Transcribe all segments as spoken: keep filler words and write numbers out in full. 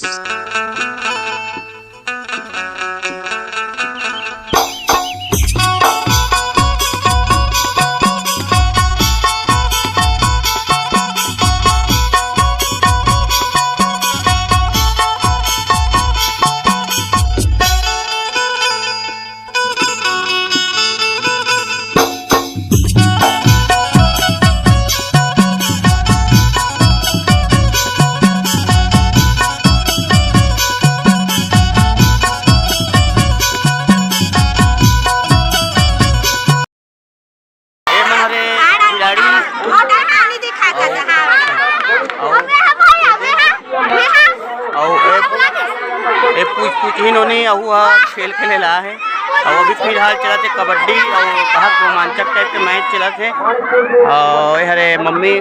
ए मन हरे खिलाड़ी। अउ ए, ए पूछ पूछ ही नोनी, अहू ह खेल खेले ला हे। अउ अभी फिलहाल चलत हे कबड्डी, अउ बहुत रोमांचक टाइप के मैच चलत हे। अउ ए हरे मम्मी,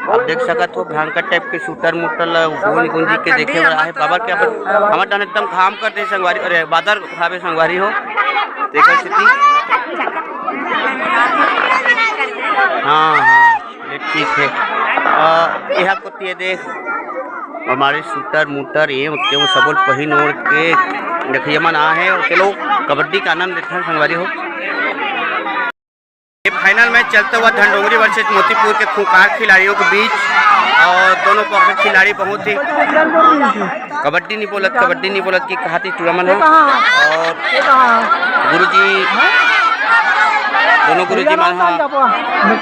आप देख सकत हो भयंकर टाइप के शूटर मूटर ला गूंज गूंज के देखे बर आहे। बाबा के अब हमर डहन एकदम घाम कर दे संगवारी, अरे बादर हावे संगवारी हो, तेकर सेती। हाँ, हाँ, ये ठीक है। आ, यहाँ को ये देख, हमारे शूटर मूटर ये, वो सबल पहिन ओढ़ के देखिए मन आ है, चलो कबड्डी का आनंद लेते हैं संगवारी हो। ये फाइनल मैच चलता हुआ धनडोंगरी वर्सेस मोतीपुर के खूंखार खिलाड़ियों के बीच, और दोनों पक्ष के खिलाड़ी बहुत ही कबड्डी नहीं बोलत, कबड्डी नहीं बोलत की कहा थी टूरा मन ह। और गुरुजी, दोनों गुरुजी मन ह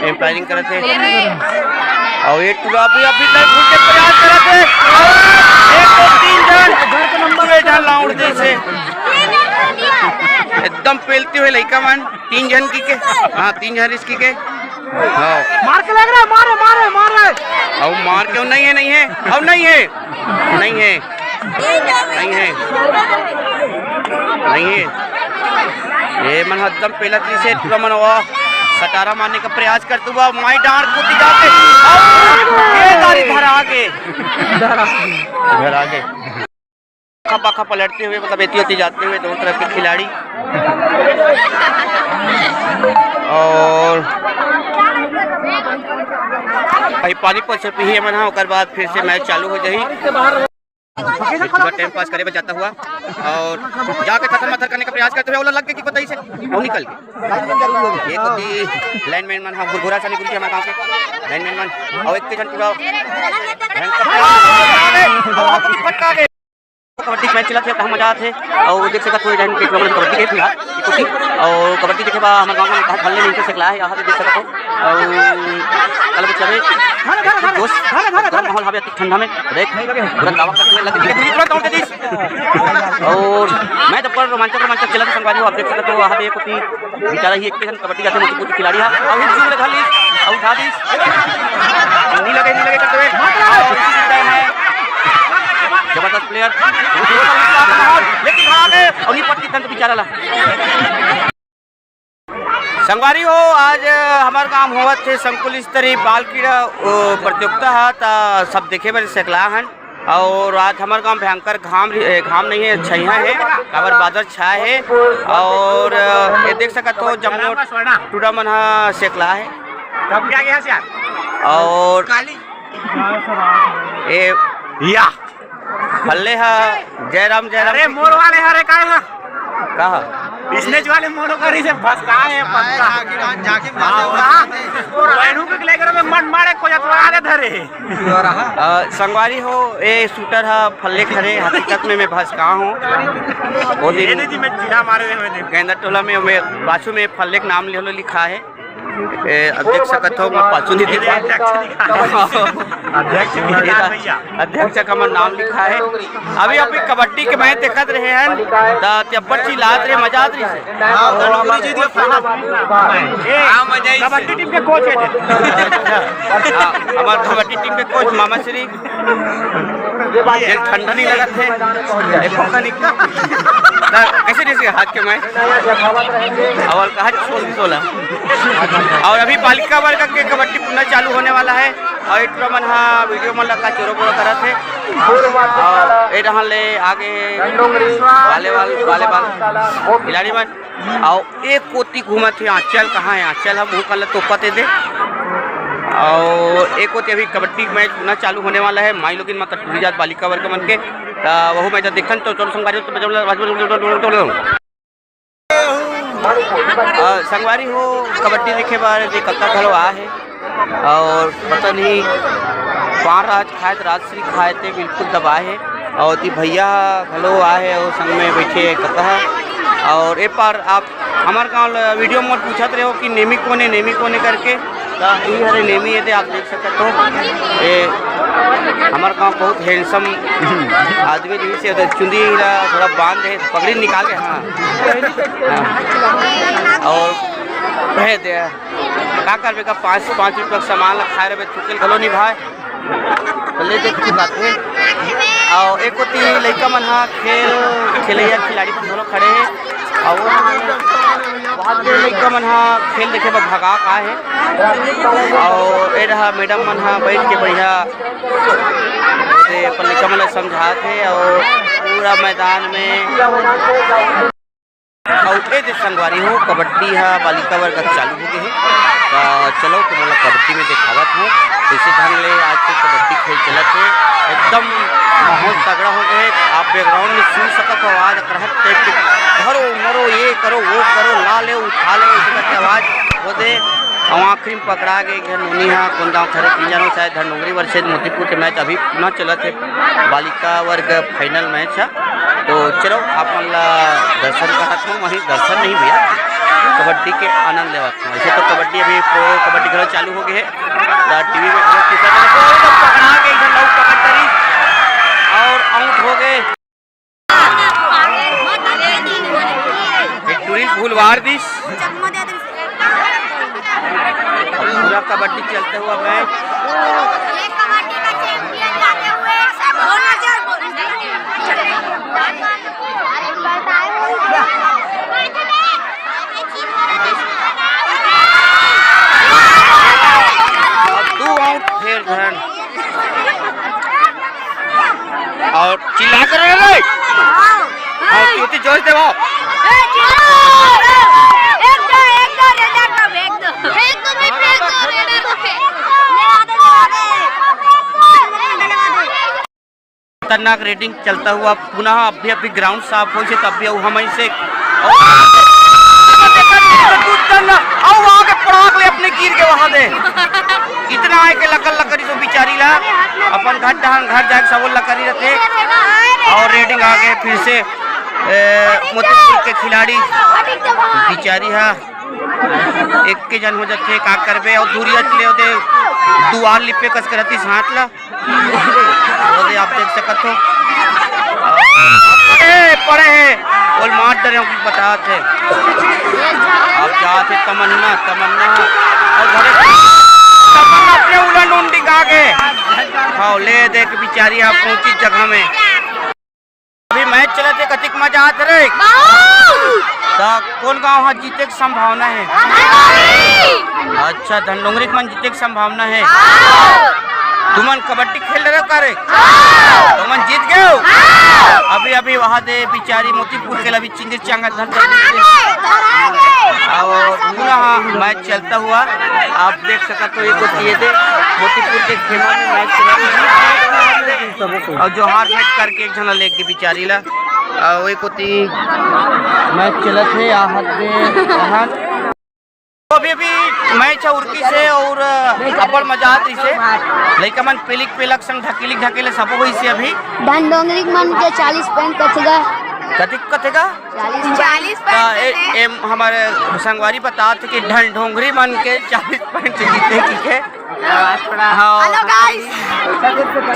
एम्पायरिंग करत हे। और ये टूरा अभी, अभी तक घुस के प्रयास करत हे। और एक, दो, तीन जन, पूरे जन लाउंड दे से एकदम पेलते हुए लइका मन। तीन झन की के, हाँ, तीन झन रिस्की के। हाँ। मार के लग रहा है, मारे, मारे, मारे। अब मार के नहीं है, नहीं है, अब नहीं है, नहीं है, नहीं है, नहीं है। ये मन एकदम पहला तीर से टूरा मन हुआ, सटारा मारने का प्रयास करते हुआ, माई डांड कूदी जाके, अब ये दारी धरा आगे, धरा आगे। खपा खपा लड़ते हुए, मतलब, एती ओती जाते हुए दोनों तरफ के खिलाड़ी। और भाई पानी पहुंचे पीही मन हा, ओकर बाद फिर से मैच चालू हो जाही। थोड़ा टाइम पास करे बर जाता हुआ और जाके थथर मथर करने का प्रयास करते हुए, ओला लग के कि पता ही से वो निकल गए। ये तो कि लाइनमैन मन हा, घुरघुरा सा निकल के हमारे गांव के लाइनमैन मन, और एक के जन पूरा भयंकर प्रयास, फटका गए। कबड्डी के मैच चलत हे, कहाँ मजा आथे। अउ देख सकत हो, इधर के टूर्नामेंट कबड्डी के फिलहाल कुछ। अउ कबड्डी देखे बा हमर गाँव में कहाँ भल्ले नहीं सकला है, यहाँ पे देख सकत हो। अउ कल कुछ हवे, जोश, जोश माहौल हवे, अति ठंडा में देख, पूरा कावा करने लग गई, पूरी तरह दौड़ के दिस। अउ मैच ऊपर रोमांचक, रोमांचक चलत हे संगवारी हो, आप देख सकत हो, वहाँ पे कुछ बेचारा ही एक के संग कबड्डी जाते मोटी मोटी खिलाड़ी हा। अउ हिट शुरू ले धर लीस, अउ उठा दीस। नहीं लगे, नहीं लगे करते हुए। अउ इसी time है जबरदस्त प्लेयर। लेकिन खड़ा है, अउ नहीं पटती तंत बेचारा ला। संगवारी हो, आज हमार गांव होवत हे संकुल स्तरीय बाल क्रीड़ा, ओ, प्रतियोगिता हा, ता सब देखे बर सकला हन। और आज हमर गांव भयंकर घाम रही, ए, घाम नहीं है, छइहा है, काबर बादल छाए है। और, अ, ये देख सकत हो, जम्मो टूरा मन ह सेकला है। कब क्या गया सियार? और काली। ए, या। फल्ले ह, जय राम, जय राम। अरे, मोर वाले हरे, काय ह? का ह? इसने जो वाले मोर करी से फंसता है, फंसता। झांकी, झांकी मार दे। हाँ, हाँ। वैनू के लेकर में मन मारे, कोई अतवा आगे धरे। अ, संगवारी हो, ए शूटर ह फल्लेक हरे, हकीकत में मैं भसका हूँ। वो दिन ये नहीं जी, मैं जीरा मारे हुए थे। गेंदा टोला में, में पाछू में फल्लेक नाम ले लिखा है। ए, अब देख सकत हो, मैं पाछू नहीं दिखा। अध्यक्ष लिखा है। अध्यक्ष लिखा है भैया। अध्यक्ष का हमर नाम लिखा है। अभी, अभी कबड्डी के मैच देखत रहे हैं, त तेब्बर चिल्लात रहे, मजा आत रही से। हाँ, तो नौकरी जी दिया, खाना। हाँ, मजा आई से। कबड्डी टीम के कोच है जी। हाँ, हमार कबड्डी टीम के कोच मामा श्री। ये ठंडा नहीं लगत है, ये पंखा नहीं। त कैसे, जैसे हाथ के मैच? अउ कहा सोल-, सोलह। और अभी बालिका वर्ग के कबड्डी पुनः चालू होने वाला है। और एक मन हा वीडियो मन लगा चोरो बोरो करत है। और ए रहन ले आगे वाले वाल, वाले बाल खिलाड़ी मन। और एक कोती घूमत है आंचल, कहाँ है आंचल? हम मुंह कर ले तो पते दे। अउ एक ओती अभी कबड्डी मैच पुनः चालू होने वाला है, माई लोगिन माता टूरी जात बालिका वर्ग मन के, त वहू मैच देखन। तो चलो संगवारी हो, तो बजाओ, बजाओ, बजाओ, बजाओ, बजाओ। अ, संगवारी हो, कबड्डी देखे बर जे कतका घलो आए हे, अउ पता नहीं पान राज खाए त राजश्री खाए ते बिल्कुल दबाए हे, अउ ती भैया घलो आए हे अउ संग में बैठे हे कतका, अउ ए पार आप हमर गांव ल वीडियो म पूछत रहे हो कि नेमी कोन हे, नेमी कोन हे करके, त ई हरे नेमी, ये दे आप देख सकत हो, ये हमर गांव बहुत handsome आदमी रहिस हे, तो चुंदी ला थोड़ा बांध दे, पगड़ी निकाल के, हाँ, हाँ। अउ कह दे, का करबे का, पाँच, पाँच रुपया के सामान ला खाए रहे, थूके ल घलो नहीं भाए। ले देख की बात हे। अउ एक ओती लइका मन ह खेल, खेलैया खिलाड़ी मन घलो खड़े हे। अउ वो वहाँ के लइका मन ह खेल देखे बर भगा का हे। अउ ए रहा मैडम मन ह बैठ के बढ़िया से अपन लइका मन ल समझात हे। अउ पूरा मैदान में अउ ए दे संगवारी हो, कबड्डी ह बालिका वर्ग चालू हो गे हे। त चलो, तुमन ला कबड्डी में देखावत हूँ, कइसे ढंग ले आज के कबड्डी खेल चलत हे। एकदम माहौल तगड़ा हो गे हे। आप background में सुन सकत हो आवाज, अकरहत type के, धरो, मरो, ये करो, वो करो, ला ले, उठा ले, ऐसे करके आवाज होथे। अउ आखिरी में पकड़ा गे एक झन नोनी ह, कोन गाँव के हरे, तीन झन हो, शायद धनडोंगरी versus मोतीपुर के मैच अभी पुनः चलत हे, बालिका वर्ग final मैच ह। तो चलो, आप मन ला दर्शन करात हूँ, वही दर्शन नहीं भैया, कबड्डी के आनंद लेवत हूँ। ऐसे तो कबड्डी अभी pro कबड्डी घलो चालू हो गे हे, त टीवी में घलो किसा करे, ओ, तो पकड़ा के एक झन लोग पकड़ करी और out हो गे। एक टुरी फुलवार दिस। पूरा कबड्डी चलता हुआ मैच। दू आउट फेर धन। और चिल्ला कर रे। हाँ, तू तो जोश दे भाव। खतरनाक रेडिंग चलता हुआ पुनः अभी, अभी ग्राउंड साफ होइस हे, तब भी अउ हम ऐसे, अउ आगे पड़ाक ले अपने गिर के वहां दे। इतना आए के लकर लकरी तो बिचारी ला अपन घर डहन घर जाके सबो लकरी रहते। और रेडिंग आ गए फिर से, ए, मोतीपुर के खिलाड़ी बिचारी हा एक के जन हो जाते, का करबे। और दूरिया चले होते दुआर लिपे कस करती हाथ ला। वो भी आप देख सकत हो। ए, पड़े हे। बोल मार डरे हो, कुछ बतात हे। अब जात हे तमन्ना, तमन्ना। और घरे तमन्ना अपने उलन उंडी गा के। हाँ, ले देख बिचारी आप पहुंची जगह में। अभी मैच चलत हे, कतिक मजा आत रे। बहुत। त कोन गांव ह जीते के संभावना हे? धनडोंगरी। अच्छा, धनडोंगरी के मन जीते के संभावना हे। हाँ। तुमन कबड्डी खेल रहे हो का रे? हाँ। तुमन जीत गए हो? हाँ। अभी, अभी वहां दे बिचारी मोतीपुर के अभी चिंगरी चांगत धन कर दी। और पूरा मैच चलता हुआ आप देख सकते हो, ये तो ये दे मोतीपुर के खेमा में मैच चलत हे। और जोहार भेंट करके एक झन लेके बिचारी ला, अउ एक ओती मैच चलत हे, आहत दे, आहत। तो अभी, अभी मैच ह उरकिस हे और अब्बड़ मजा आत रहिस हे। लइका मन पेलिक पेलक संग ढकेलिक ढकेले सबो होइस हे अभी। धनडोंगरी मन के चालीस point कथेगा। कतिक कथेगा? चालीस। चालीस त point ए, कथे। ए, हमर संगवारी बतात हे कि धनडोंगरी मन के चालीस point जीते की के। हाँ। Hello guys।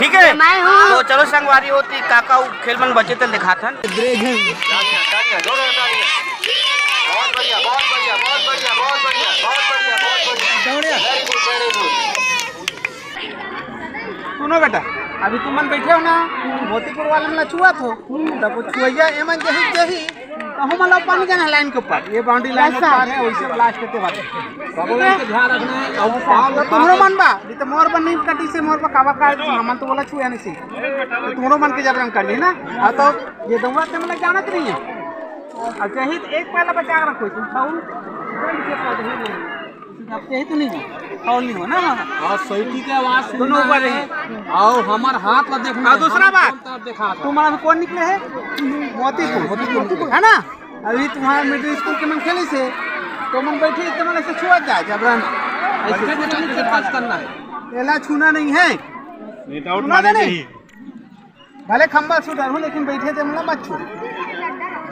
ठीक है, मैं हूँ। तो चलो संगवारी होती काका उ खेल मन बचे तन दिखाथन। बहुत बढ़िया, बहुत बढ़िया, बहुत बढ़िया, बहुत बढ़िया, बहुत बढ़िया, बहुत बढ़िया, बहुत बढ़िया। Very good, very good। सुनो बेटा, अभी तुमन बैठे हो ना, मोतीपुर वाले मन ला छुआ थो, तब वो छुआइया एमन जही जही, तो हम लोग पानी जाना लाइन के ऊपर, ये बाउंड्री लाइन ऊपर है, वैसे ब्लास्ट करते बात। बाबू लोग के ध्यान रखना है, और पाँव तो तुम्हरो मन बा, अभी तो मोर बन नहीं कटी से मोर बा कावा का, हमन तो बोला छुआ नहीं सी, तो तुम्हरो मन के जबरन कर ली ना, और तो ये दौड़ा ते मतलब जानत नहीं है, और चाहे तो एक पहला बचा के रखो, तुम फाउल, अब चाहे तो नहीं। और नहीं हो ना। हाँ, सैटी के आवाज दोनों ऊपर रही। और हमार हाथ ला देखना और है, दूसरा हम बात, कौन तरफ देखा था? तुम्हारा में कौन निकले है? मोतीपुर। मोतीपुर निकले। है ना? अभी तुम्हारा मिडिल स्कूल के मन खेले से, तो मन बैठे इतने मन ऐसे छुआ जाए जबरन। ऐसे बैठे, बैठे, बैठे पास करना है। एला छूना नहीं है। नहीं, डाउट छूना माने नहीं। नहीं। भले खंभा छू डरहूं, लेकिन बैठे ते मन ला मत छू।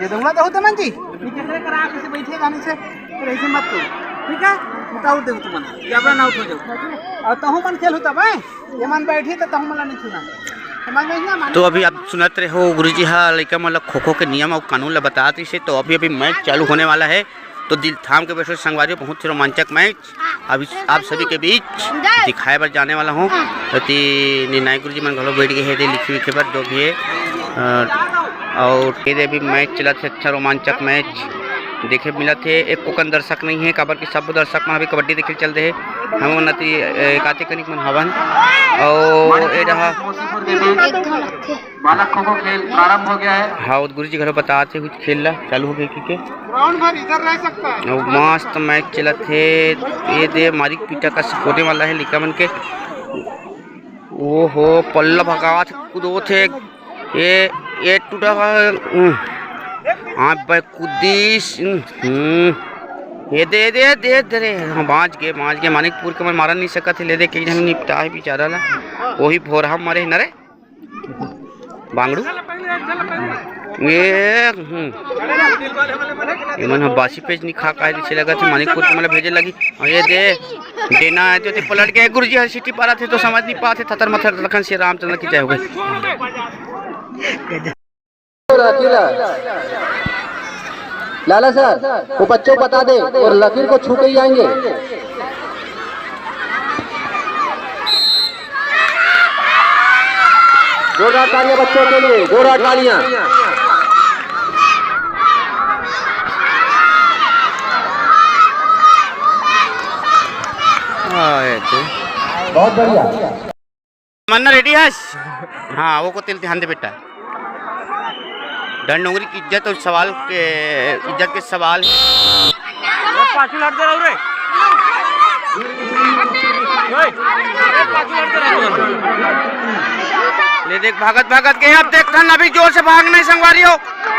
जे दंगला तो होते मन जी, नीचे से करा के से बैठे जाने से, तो ऐसे मत करो, ठीक है? उतार दे तुमन, जबरन आउट हो जाओ। और तहु मन खेल होता भाई, ये मन बैठी तो तहु मन ला नहीं छूना। समझ में ना माने। तो अभी आप सुनत रहे हो, गुरुजी हा लइका मन ला खो खो के नियम और कानून ला बतात रहिसे। तो अभी अभी मैच चालू होने वाला है, तो दिल थाम के बैठो संगवारी, बहुत ही रोमांचक मैच अभी आप सभी के बीच दिखाए बर जाने वाला हूँ। तो ती निर्णायक गुरुजी मन घलो बैठ गए हैं, दे लिखे विखे बर जो भी है। अ, और ये दे अभी मैच चलत है, अच्छा रोमांचक मैच देखे मिलत है। एक कोकन दर्शक नहीं है, काबर कि सब दर्शक मन अभी कबड्डी देखे चल रहे हैं। हम मन अति, ए, एकाते कनिक मन हवन। और ए रहा बालक खो खो खेल प्रारंभ हो गया है। हाँ, गुरुजी घलो बतात हे कुछ खेल ला चालू हो गए कि के। ग्राउंड भर इधर रह सकता है। अउ मस्त मैच चलत हे। ये दे मारिक पीटा का सिकोने वाला है लइका मन के। ओहो, पल्ला भगावत हे, कूदोत हे। ये, ये टूटा हुआ, हम्म। हाँ, बे कूदिस, हम्म। ये दे, दे, दे, दे रे। हाँ, बाँच गे, बाँच गे। मानिकपुर के मन मारा नहीं सकत हे, ले दे, कई झन निपटा हे बेचारा ला। वही भोरहा मरे हे न रे। बांगड़ू। ये, हम्म। ये मन ह बासी पेज नहीं खा काहे दिसे लगत हे, मानिकपुर के मन ला भेजे लगी। और ये दे, देना है तो ते पलट गए। गुरुजी हर सीटी पारा थे तो समझ नहीं पाते, थतर मथर लखन से रामचंद्र की जय हो गई। लकीर है। लाला सर, वो बच्चों को बता दे और लकीर को छू के ही आएंगे। जोरदार तालियां बच्चों के लिए, जोरदार तालियां। हाँ, ये तो। बहुत बढ़िया। तमन्ना रेडी हस? हाँ, वो को तेल ध्यान दे बेटा। डंडोंगरी की इज्जत और सवाल के, इज्जत के सवाल। पाछू हट दे रहो रे। ओए, पाछू हट दे रहो। ले देख, भागत भागत के अब देख थन, अभी जोर से भागना है संगवारी हो,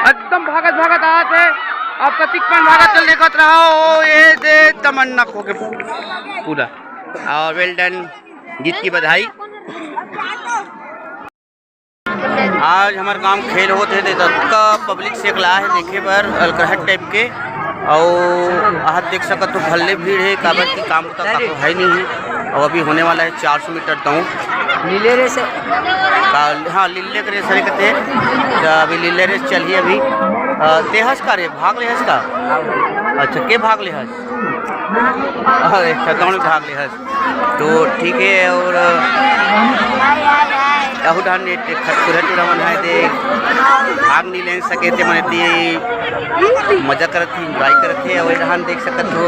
एकदम भागत भागत आत है। अब कतिक पन भागत चल देखत रहो, ये दे तमन्ना खो के पूरा। और well done। जीत की बधाई। आज हमर गांव खेल होत हे, ते ततका पब्लिक से एकला हे देखे बर अलकरहट टाइप के। अउ अहा देख सकत हो, भल्ले भीड़ हे, काबर की काम बुता का तो है नहीं हे। अउ अभी होने वाला है चार सौ मीटर दौड़। लीले रेस हे। का, हाँ, लीले के रेस हरे कथे। तो अभी लीले रेस चलही अभी। अ, ते हस का रे, भाग ले हस का? अच्छा, के भाग ले हस? अरे, अच्छा, दौड़ में भाग ले हस। तो ठीक है, और अहू डहर ने एक खटकुरा टूरा मन है दे, भाग नहीं ले सके थे, मन इतनी मजा करत थी, एंजॉय करत थे। और डहर देख सकत हो,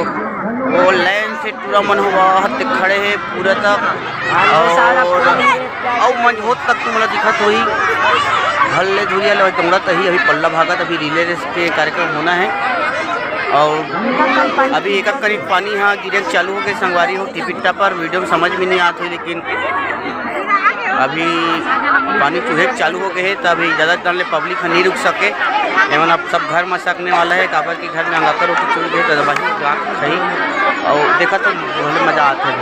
वो लाइन से टूरा मन हुआ, हद खड़े हैं पूरा तक। और अउ मंझोत तक तुमला दिखत होही, भल्ले धुरिया ले दौड़त ही। अभी पल्ला भागत, अभी रिले रेस के कार्यक्रम होना है। और अभी एक करीब पानी हा गिरे चालू हो गए संगवारी हो, टिपिट्टा पर वीडियो में समझ में नहीं आत होही, लेकिन अभी पानी चुहे के चालू हो गए हे, त अभी ज़्यादा टन ले पब्लिक ह नहीं रुक सके। एमन अब सब घर में सकने वाला है, काबर कि घर में अंगाकर रोटी चुहे गए, तो वही जान सही। और देखा तो भले मजा आते हैं।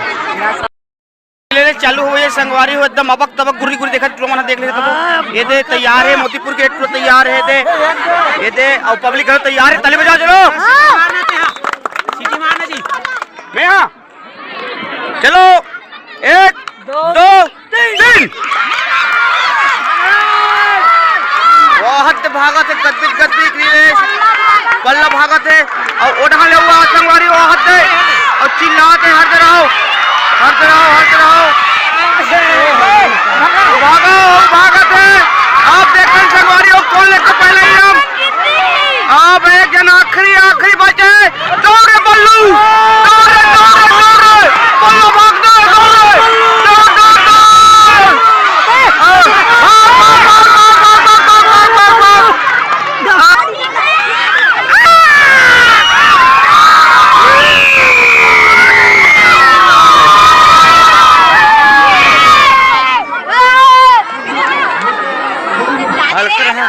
ले, ले, चालू हो गए संगवारी हो, एकदम अबक तबक गुर्री गुर्री देखा, टूरा मन देख ले तो। ये दे तैयार है, मोतीपुर के टूरा तैयार है, दे। ये दे, और पब्लिक है तैयार है, ताली बजाओ, चलो। सीटी मारना जी। मैं हाँ। चलो, एक, दो, दो, तीन। तीन। बहुत भागत है, गदबिद, गदबिद, नीलेश। पल्ला भागत है, और ओढ़ा ले हुआ संगवारी, बहुत है, और चिल्लाते, "हट रहो, हट रहो, हट रहो।" भागो, भागत है। आप देखते हैं संगवारी, वो कौन लेकर पहले ही हम। अब एक जन आखिरी, आखिरी बचे। दौड़ रे बल्लू, दौड़ रे, दौड़ रे, दौड़ रे, बल्लू भाग, दौड़, दौड़ रे, दौड़, दौड़, दौड़। हल्का रहा।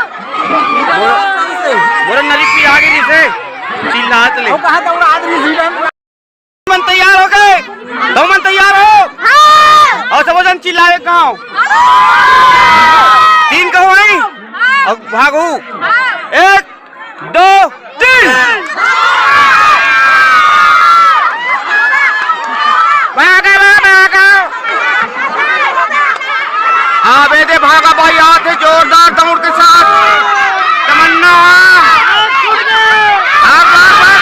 मोर, मोर नली पी आगे रिसे। चिल्लात ले। वो कहा था, वो आदमी भी मन तैयार हो गए? तुम मन तैयार हो? हाँ। अउ सबो झन चिल्लाए कहो। हाँ। तीन कहो आई। हाँ। अउ भागो। हाँ। एक, दो, तीन। भागा, भागा, भागा। अबे दे भागा भाई, आथे जोरदार दौड़ के साथ। तमन्ना। भाग, भाग, भाग।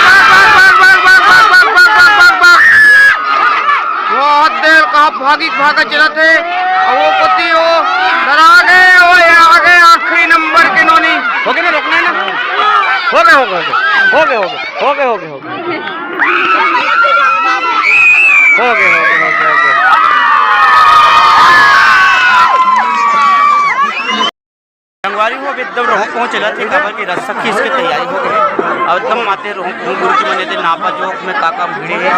बहुत देर का भागी, भागा चलत हे। अउ वो कोती वो डरा गए, वो ये आ गए आखिरी नंबर के नोनी। हो गए ना, रोकना है ना। हो गए, हो गए, हो गए। हो गए, हो गए। हो गए, हो गए, हो गए। हो गए, हो गए, हो गए, हो गए। संगवारी हो, अभी एकदम रहूं पहुंच चला थे, काबर की रस्सा खींच के तैयारी हो गए। अब एकदम आते रहूं, गुरु जी मन एदे नापा जोख में का का भिड़े हे,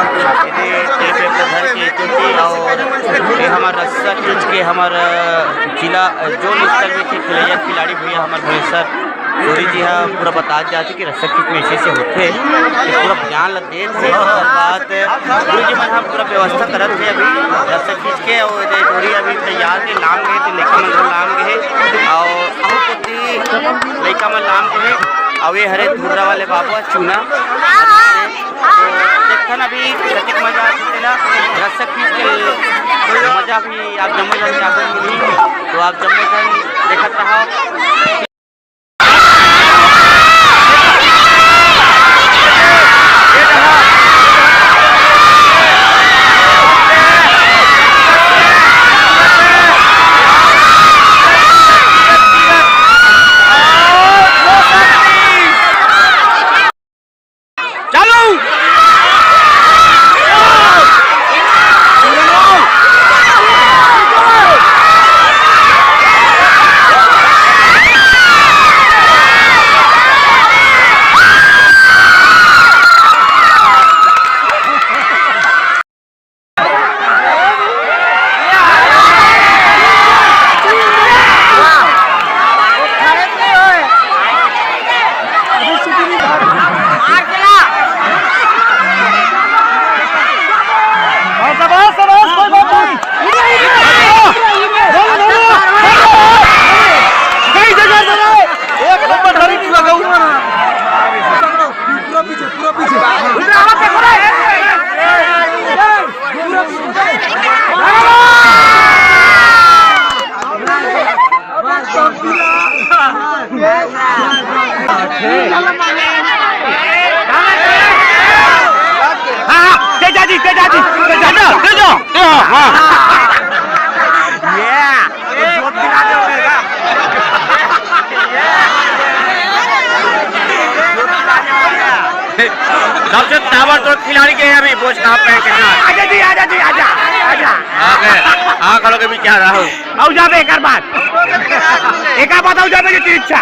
एदे टेप वेप धर के एदे, और ये हमर रस्सा खींच के हमर जिला जोन स्तर में के खिलैया खिलाड़ी भैया हमर भुवनेश्वर सूरी जी हा पूरा बता जाथे कि रस्सा खींच में ऐसे ऐसे होथे, ये पूरा ज्ञान ल देत हे। ओकर बाद गुरु जी मन ह पूरा व्यवस्था करत हे अभी रस्सा खींच के, अउ ये डोरी अभी तैयार के लाम गए, तो लइका मन घलो लाम गए, अउ अहू कोती लइका मन लाम गए, अउ ये हरे धुर्रा वाले बाबू ह चूना। तो देखथन अभी कतेक मजा आथे तेला, रस्सा खींच के मजा भी आप जम्मो झन के आगू मिलही, तो आप जम्मो झन देखत रहा। चालू। शाबाश, शाबाश, कोई बात नहीं। कई जगह से एक नंबर धरी नहीं लगा हुआ। पूरा पीछे, पूरा पीछे। हाँ, हाँ, तेजा जी, तेजा जी, तेजा जी, तेजा, तेजा, हाँ। सबसे ताबड़तोड़ खिलाड़ी के अभी बोझ कहाँ पे है, कितना? आजा जी, आजा जी, आजा, आजा। आगे, हाँ, खड़ो के भी क्या रहा हो? आऊ जाबे एकर बाद। एकर बाद आऊ जाबे जी, तेरी इच्छा।